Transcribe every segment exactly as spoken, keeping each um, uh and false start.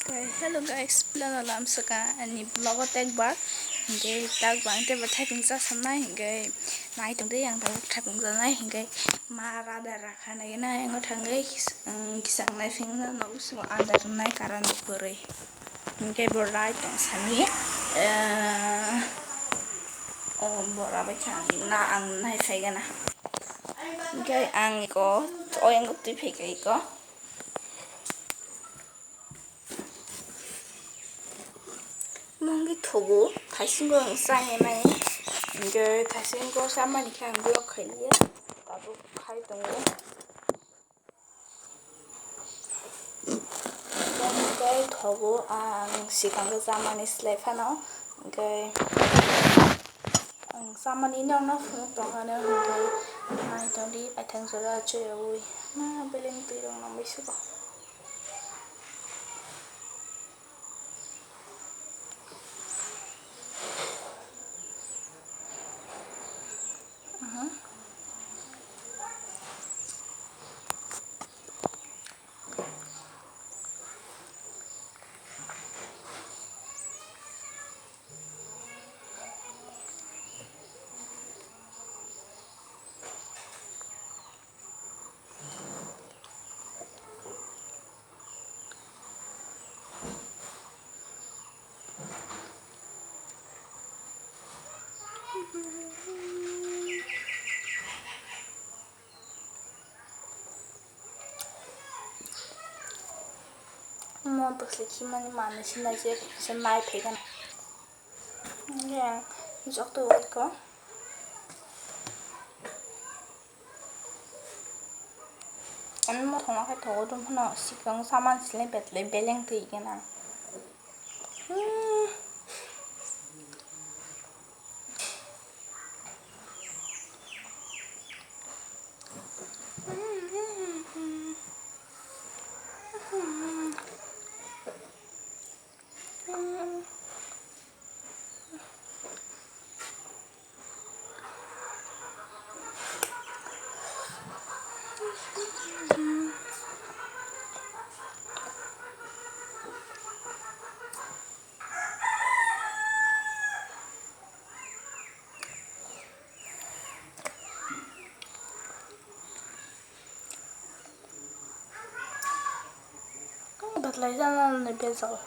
Okay, hello guys, pilala lamsaka ani vlog o tekbar. Hingke tak bang te bathai pingsa samnai hingke nai tongde yang tabuk thai pingsa nai hingke ma radar rakha nai na yang thangke kis-, um, kisang nai phingna no usu andar nai karan de pore. Hingke bo rai tong sani, eh, o bo rabai kha na ang nai phai gana. Hingke ang iko o yang twi phai ka iko. Mungwi thugo, thaisingo ang chaya mani. Hingke thaisingo samani khe ang block khailiya. Tabuk khai tongo. Hingke thogo ang sikang khe chamani slai phano. Hingke ang chamani nokno phunuk tongkha hingke nai tongdi paithang jora cheyaui. Ma beleng twi rok nang bai sugo. Mo bwsli khimani manwi sinai je se nai phaikha. Yang jokto iko. Ani mothoma khe thogo dum phano sikang saman silai betlai beleng twi gana. Hmm. Batlai jana ni bejal.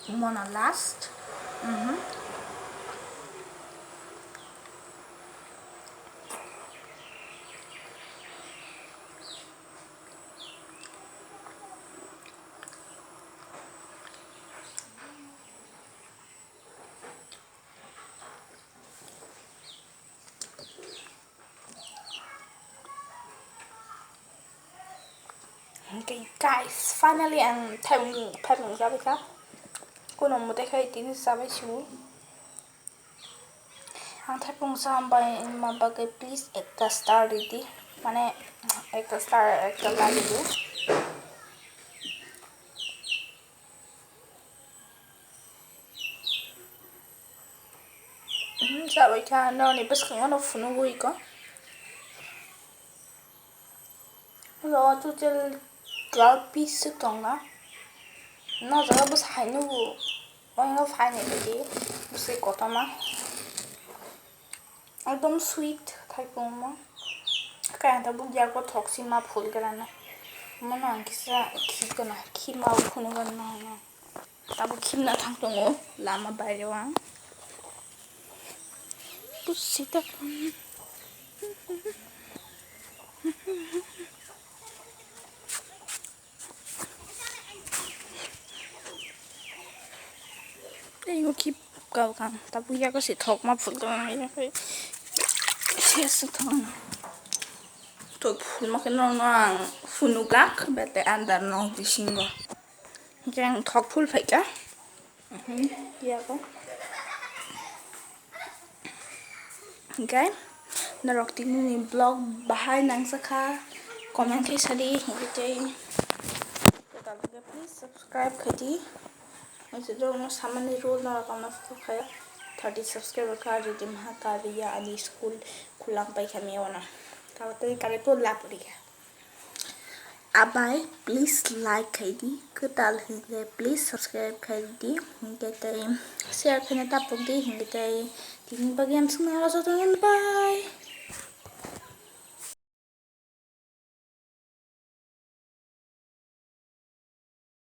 Mona last. Mhm. Okay, guys, finally ang thaipung, thaipung chabaikha. Kuno mwtai khai tini chabai sibo. Ang thaipung cha bai ma bagwi please ekta star ridi. Mane ekta star, ekta like ridi. Hmm, chabai kha, noni bwskango no phunugwi kho. Lo total twelve piece se tongna. No jaga bwsa hai nugo. Oingo phaini bidi bwswi kotorma. Ekdom sweet thaipungma. Kaya tabuk yago thoksi ma phul grana. Mono ang kisa khit gana, khit ma phunu gana. Tabuk khimna thang tongo lama baireo ang. Pusita. Tei ino khip kau kang tabuk yago se thokma phul kang yago se se thokma. To phulma khe norokno ang phunukha bete andar nok bisingo. Hingke ang thok phul phaikha. Mhm, yago. Hingke norok tinini vlog bahai nangjakha comment khe sadi hingke tei. Please subscribe khaidi. Ang se dorokno samani rule norok ang no kaya thirty subscriber kha ridi maha kariya ani school khulang pai kha miyao na. Tabo tei kare to lap rikha. Abai please like khaidi, kwtal hingke please subscribe khaidi, hingke tei share khaina tapukdi, hingke tei tini bagwi ang swngnai jotono bye.